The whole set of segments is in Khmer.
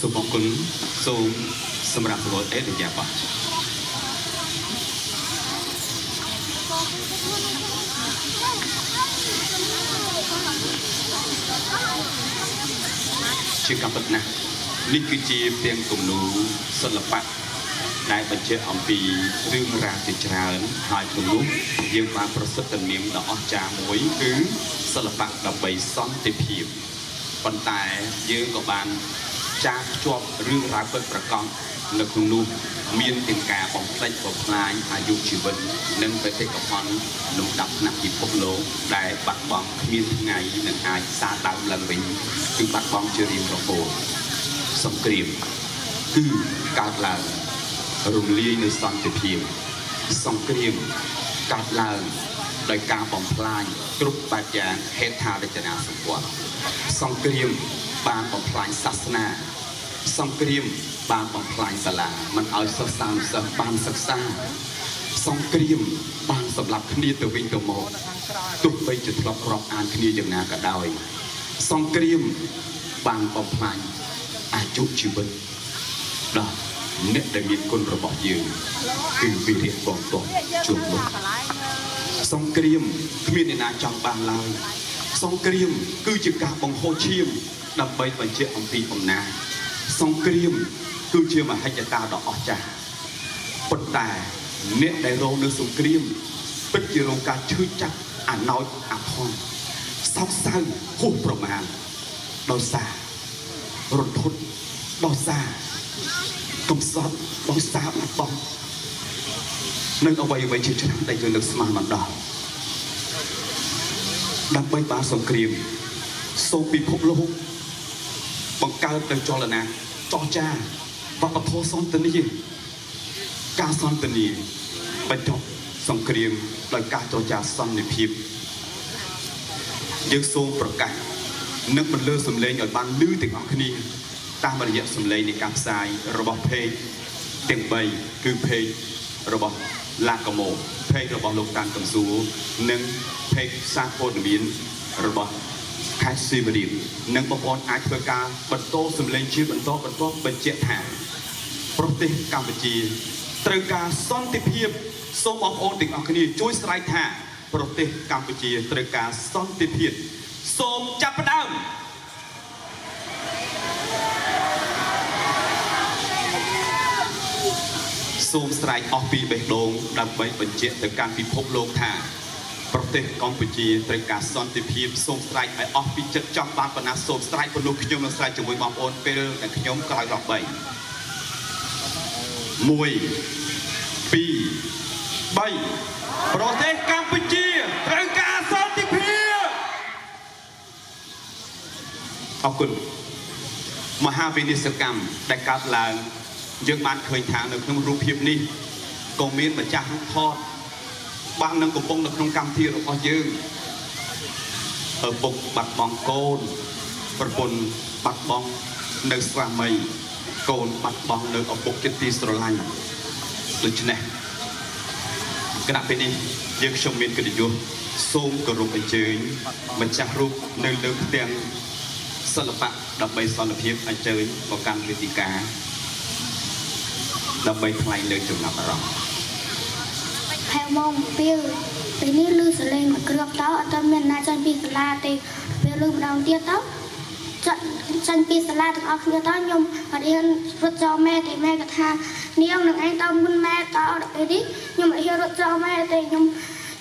សូមអរគុណសូមសម្រាប់សវលអេរិយាបថ ជាការពិតណាស់នេះគឺជាផ្ទាំងគំនូរសិល្បៈដែលបញ្ជាក់អំពីរឿងរ៉ាវជាច្រើនហើយក្នុងនោះយើងបានប្រសិទ្ធនាមដ៏អស្ចារ្យមួយគឺសិល្បៈដើម្បីសន្តិភាពប៉ុន្តែយើងក៏បានចារភ្ជាប់រឿងរ៉ាវពិតប្រាកដនៅក្នុងនោះមានទាំងការបំផ្លិចបំផ្លាញអាយុជីវិតនិងបេតិកភណ្ឌលំដាប់ថ្នាក់ពិភពលោកដែលបាត់បង់គ្មានថ្ងៃនឹងអាចសាដើមឡើងវិញគឺបាត់បង់ជារៀងរហូតសង្គ្រាមគឺកើតឡើងរំលាយនៅសន្តិភាពសង្គ្រាមកើតឡើងដោយការបំផ្លាញគ្រប់បែបយ៉ាងហេដ្ឋារចនាសម្ព័ន្ធសង្គ្រាមបានបំផ្លាញសាសនា សង្គ្រាមបានបំផ្លាញសាលាមិនឲ្យសិស្សានុសិស្សបានសិក្សាសង្គ្រាមបានសម្លាប់គ្នាទៅវិញទៅមកទោះបីជាធ្លាប់រាប់អានគ្នាយ៉ាងណាក៏ដោយសង្គ្រាមបានបំផ្លាញអាយុជីវិតដល់អ្នកដែលមានគុណរបស់យើងគឺវីរៈកងទ័ពជួបមុខសង្គ្រាមគ្មានអ្នកណាចង់បានឡើយសង្គ្រាមគឺជាការបង្ហូរឈាមដើម្បីបញ្ជាក់អំពីអំណាច សង្គ្រាមគឺជាមហិច្ឆតាដ៏អស្ចារ្យប៉ុន្តែអ្នកដែលរងនៅសង្គ្រាមពិតជារងការឈឺចាប់អាណោចអាធន់សោកសៅហួសប្រមាណដោយសាររន្ធត់ដោយសារកំសត់ដោយសារបាត់បង់និងអ្វីអ្វីជាច្រើនដែលយើងនឹកស្មានមិនដល់ដើម្បីបានសង្គ្រាមសូមពិភពលោក បង្កើតនៅចលនាចរចាវប្បធម៌សន្ទនាការសន្ទនាបញ្ចប់សង្គ្រាមដោយការចរចាសន្តិភាពយើងសូមប្រកាសនិងបន្លឺសម្លេងឲ្យបានឮទាំងអស់គ្នាតាមរយៈសម្លេងនៃការផ្សាយរបស់ page ទាំង3គឺ page របស់ឡាកាម៉ូ page របស់លោកតាន់កំសួរនិង page សារព័ត៌មានរបស់ ខេត្តសៀមរាបនិងបងប្អូនអាចធ្វើការបន្តសម្លេងជាបន្តបន្តបញ្ជាក់ថាប្រទេសកម្ពុជាត្រូវការសន្តិភាពសូមបងប្អូនទាំងអស់គ្នាជួយស្រែកថាប្រទេសកម្ពុជាត្រូវការសន្តិភាពសូមចាប់ផ្ដើមសូមស្រែកអស់ពីបេះដូងដើម្បីបញ្ជាក់ទៅកាន់ពិភពលោកថា ប្រទេសកម្ពុជាត្រូវការសន្តិភាពសូមស្រែកឲ្យអស់ពីចិត្តចង់បានប៉ុណ្ណាសូមស្រែកប៉ុណ្ណោះខ្ញុំនឹងស្រែកជាមួយបងប្អូនពេលដែលខ្ញុំក្រោយរាប់3 1 2 3ប្រទេសកម្ពុជាត្រូវការសន្តិភាពអរគុណមហាវិនិស្សកម្មដែលកើតឡើងយើងបានឃើញថានៅក្នុងរូបភាពនេះក៏មានម្ចាស់រូបថត បាននឹងកំពុងនៅក្នុងកម្មវិធីរបស់យើងឪពុកបាត់បង់កូនប្រពន្ធបាត់បង់នៅស្វាមីកូនបាត់បង់នៅឪពុកជាទីស្រឡាញ់ដូច្នេះគណៈពេលនេះយើងខ្ញុំមានកិត្តិយសសូមគោរពអញ្ជើញម្ចាស់រូបនៅលើផ្ទាំងសិល្បៈដើម្បីសន្តិភាពអញ្ជើញមកកាន់វេទិកាដើម្បីថ្លែងលើចំណាប់អារម្មណ៍ ផែម៉ោង7ពេលនេះលឺសលេងមួយគ្រាប់ទៅអត់ទាន់មានណាចាញ់ពីសាលាទេពេលលឺម្ដងទៀតទៅចាក់ចាញ់ពីសាលាទាំងអស់គ្នាទៅខ្ញុំអត់ហ៊ានរត់ចោលម៉ែទេម៉ែក៏ថានាងនឹងឯងទៅមុនម៉ែតដល់ពេលនេះខ្ញុំអត់ហ៊ានរត់ចោលម៉ែទេខ្ញុំ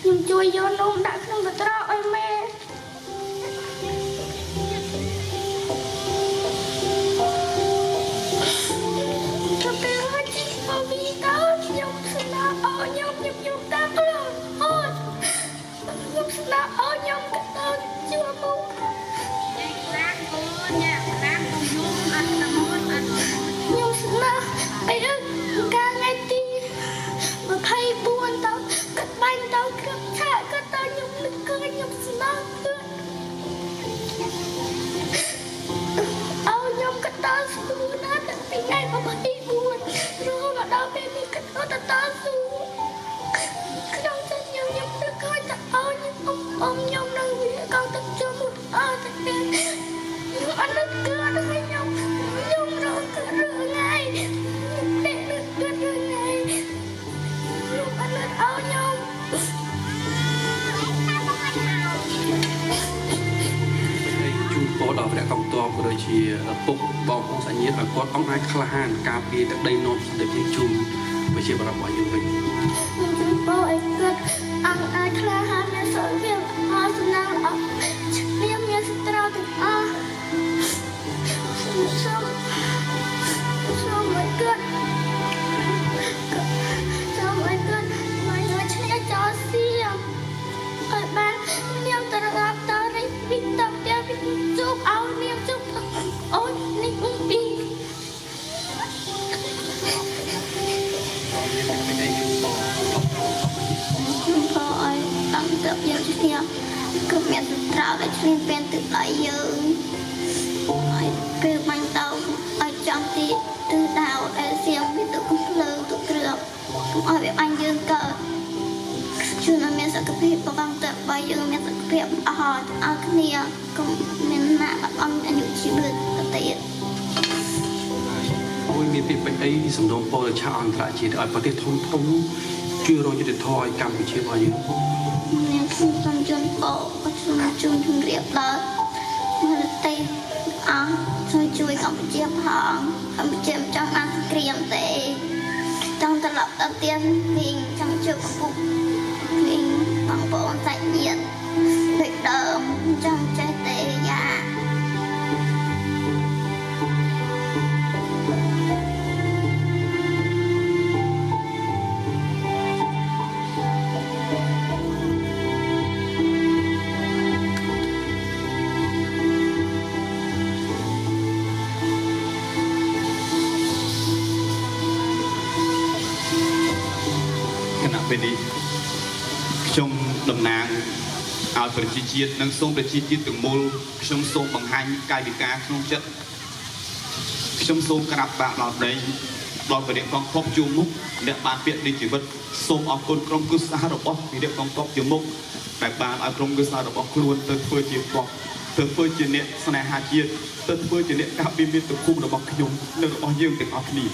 ខ្ញុំជួយយកនំដាក់ក្នុងកន្ត្រកឲ្យម៉ែ ទៅពេលហើយជីមកវិញទៅខ្ញុំស្នើឲ្យខ្ញុំខ្ញុំខ្ញុំតាមខ្លួនអូនខ្ញុំស្នើឲ្យខ្ញុំក៏ទៅជួបមកខ្ញុំស្នើអីកាលថ្ងៃទី24ទៅកាត់បាញ់ទៅគ្រាប់ឆាកក៏ទៅខ្ញុំនឹកឃើញខ្ញុំស្នើ កងទ័ពក៏ដូចជាឪពុកបងប្អូនសាច់ញាតិឲ្យគាត់អង្គអាចក្លាហានការពារទឹកដីនាំសន្តិភាពជូនប្រជាពលរដ្ឋរបស់យើងវិញ ខ្ញុំជូនពរឲ្យគាត់អង្គអាចក្លាហានមានសុខភាពល្អសំណាងល្អមានមានសត្រូវទាំងអស់សូមសូមឲ្យគាត់សូមឲ្យគាត់មកយកឈ្នះចោលសៀមឲ្យបាននាងត្រឡប់ទៅនេះវិញទៅផ្ទះវិញជួបឲ្យនាងជួបអូននេះពី ខ្ញុំក៏ឲ្យតាំងទៅយើងឈ្នះគឺមានសត្រូវដែលឈ្លានពានទឹកដៃយើងឲ្យពេលបាញ់ទៅឲ្យចំទីទិសដៅដែលសៀមវាទៅកំភ្លើងទៅគ្រឿបកុំឲ្យវាបាញ់យើងកើតជួនឲ្យមានសុខភាពបងទៅបើយើងមានសុខភាពអស់ទាំងអស់គ្នាកុំមានណាបាត់បង់អាយុជីវិតទៅទៀត អូយមានពាក្យពេចន៍អីសំណូមពរដល់ឆាកអន្តរជាតិឲ្យប្រទេសធំធំជួយរកយុត្តិធម៌ឲ្យកម្ពុជារបស់យើង នាងខ្ញុំសូមជូនពរសូមជូនជម្រាបដល់មរទេអស់ជួយជួយកម្ពុជាផងកម្ពុជាមិនចង់បានសង្គ្រាមទេចង់ត្រឡប់ទៅផ្ទះវិញចង់ជួបឪពុកវិញបងប្អូនសាច់ញាតិដូចដើមមិនចង់ចេះទេយ៉ា គណៈពេលនេះខ្ញុំតំណាងឲ្យប្រជាជាតិនិងសូមប្រជាជាតិទាំងមូលខ្ញុំសូមបង្ហាញកាយវិការក្នុងចិត្តខ្ញុំសូមក្រាបបាក់ដល់ដីដល់វិរៈកងទ័ពជួរមុខអ្នកបានពាក្យនៃជីវិតសូមអរគុណក្រុមគ្រួសាររបស់វិរៈកងទ័ពជួរមុខដែលបានឲ្យក្រុមគ្រួសាររបស់ខ្លួនទៅធ្វើជាទ័ពទៅធ្វើជាអ្នកស្នេហាជាតិទៅធ្វើជាអ្នកការពារមាតុភូមិរបស់ខ្ញុំនិងរបស់យើងទាំងអស់គ្នា។